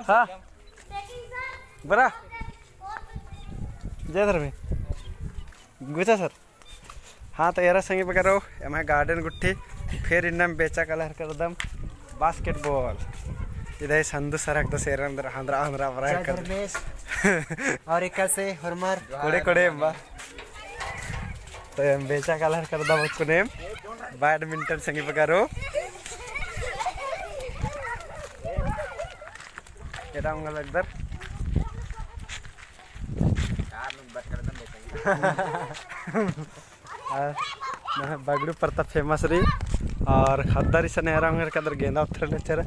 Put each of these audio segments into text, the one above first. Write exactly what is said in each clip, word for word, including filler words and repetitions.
हाँ। बरा। जय धर्मे। गुचा सर। हाँ, तो एरा संगी बगरो, एम्है garden गुट्ठी, फिर इन्नम बेचा कलर करदम basketball। इधर संधू सर एकदम सेरन दर हंदरा, हंदरा बरा जय कर। धर्मेश। और एकासे होरमर। कोड़े कोड़े एम्बा। तो एम बेचा कलर करदम कुनेम badminton संगी बगरो। एरा उंगल एकदर। आ, ना, बगड़ू परता famous रई और ख़द्दर इसन एरा उंगर कदर गेंदा उथर लेचर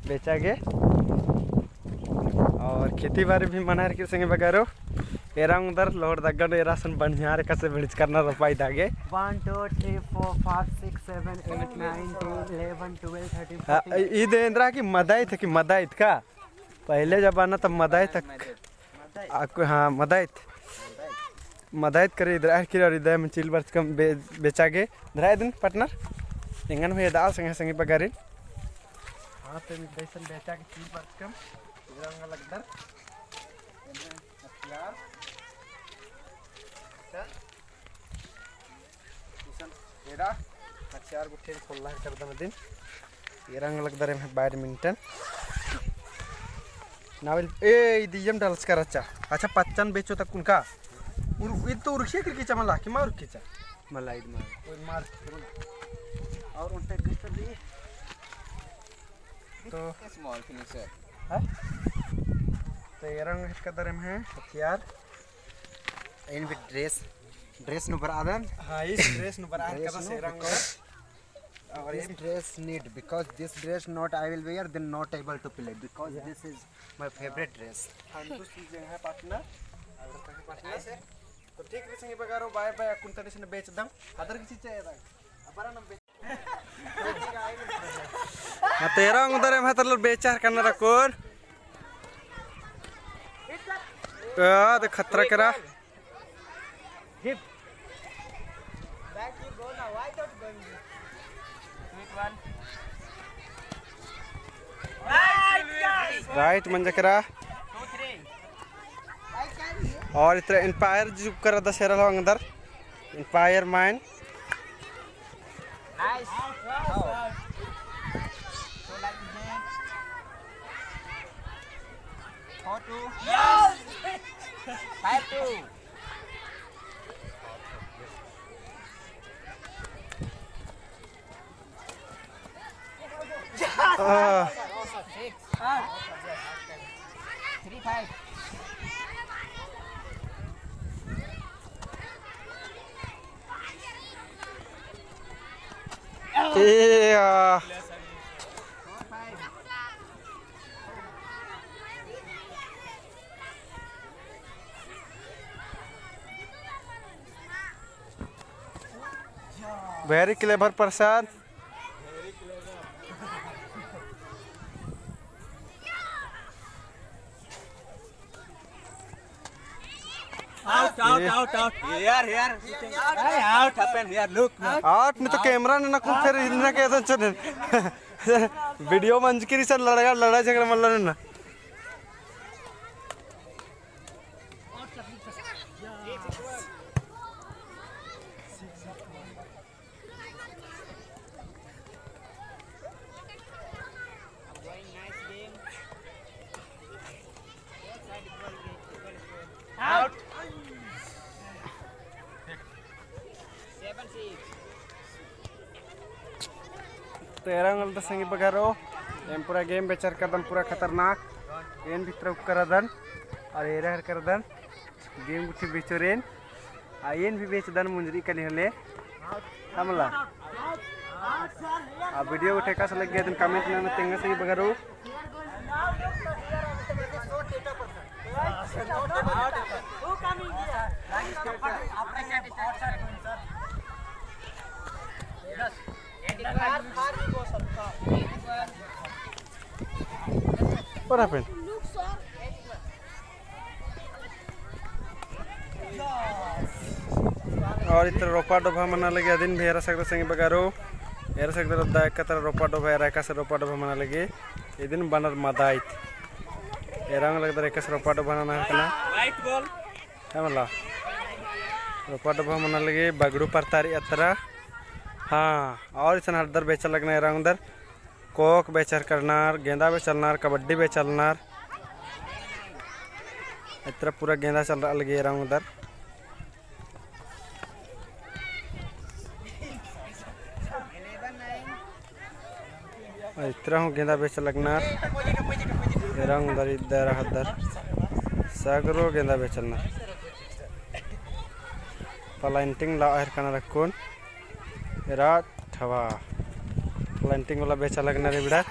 बेचा गे। और खेती बारी भी मना रई संगी बगरो। एरा उंगदर लोहर दग्गन एरा सन बढ़िया रे कसे भिड़च करना रोपाई दागे। One, two, three, four, five, six, seven, eight, nine, ten, eleven, twelve, thirteen, हाँ, fourteen। ई दे एन्दरा कि मदाइत है कि मदाइत का? पहले जमाना तब मदाइत तक। आकु, हाँ, मदाइत। मदाइत करे इधर आर किरा और इधर में चिल बरचकम बे-, बेचा गे। धराए दिन partner। एंगन हुए दाल संगे संगे बगारिन। हाँ, तो इधर इसन बेचा गे चिल बरचकम। इधर अंगा लगदर। हथियार। चल। इसन एरा, हथियार गुट्ठिन खोल्ला करदन दिन। एरा अंग लगदर एम्है badminton। नावेल, ए, इदियम डालस कर अच्छा। अच्छा, पच्चन बेचो तक उनका। उर-, ईद तो उर्खिया कर किचा मला, कि मार किचा? मला ईद मार। ओए मार। और उनते किस तरह दी? तो small finisher। हाँ? तो एरा अंग हिट करदर एम्है हथियार। एन भी dress, dress नू बरआदन। हाँ, इस dress नू बरआदन dress कदा नू से रंग। Because और this dress need, because this dress not I will wear, then not able to play, because this is my favorite dress। हाँ, तो सी जगह है partner। और तक partner। तो ठीक रई संगी बगरो, bye bye, अक्कुन तनी से बेचदम। अदर किसी चाहिए था? अब बड़ा ना बेच। हाँ, तो एरा उंगदर एम्है तरलर बेचार करना रकोर। आ, दे खतरा केरा। Right मंजा केरा। और इतरा umpire जुक करदस एरा उंगदर। Umpire माइन। Nice. Out. Four two. Five two. Very clever person। Out, out, out, out। Here, here। Hey, out happen here, look। Out नहीं तो camera ने ना कुछ फिर इन्ना के तो चले। Video मंजकी रई सर लड़ाई, लड़ाई झगड़ा मल्ला ना। Out। तो एरा उंगल तो संगी बगरो, एम पूरा game बेचर करदन, पूरा खतरनाक। एन भितर उक्करदन, और एरा हर करदन। Game गुट्ठी बेचोर एन, आ एन भी बेचदन मुंजरी कली होले। हमला। आ video गुट्ठी एकासे लग्गी अदिन comment नना तेंगा संगी बगरो। What happened? और इतरा रोपा डोभा मना लगी अदिन भी एरा सकदर संगी बगरो। एरा सकदर दा एकतरा रोपा डोभा एरा एकासे रोपा डोभा मना लगी। इदिन बनर मदाइत। एरा ओंग लगदर एकासे रोपा डोभा नना हरकना। है मला। रोपा डोभा मना लगी बगड़ू परतारी अतरा। हाँ, और इसन हरदर बेचा लगनर एरा ओंगदर। कोक बेचर करनर, गेंदा बेचलनर, कबड्डी बेचलनर। इतरा पूरा गेंदा चल रहा लगी एरा ओंगदर। इतरा हूँ गेंदा बेचा लगनर। एरा ओंगदर इदर हदर। सगरो गेंदा बेचलनर। Planting ला अहर कना रखुन। एरा ठवा। Planting वाला बेचा लगनर इबड़ा।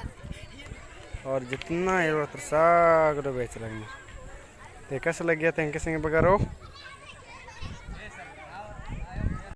और जितना एरा सगरो बेचा लगनर। ते एकासे लगिया तेंके संगे बगरो।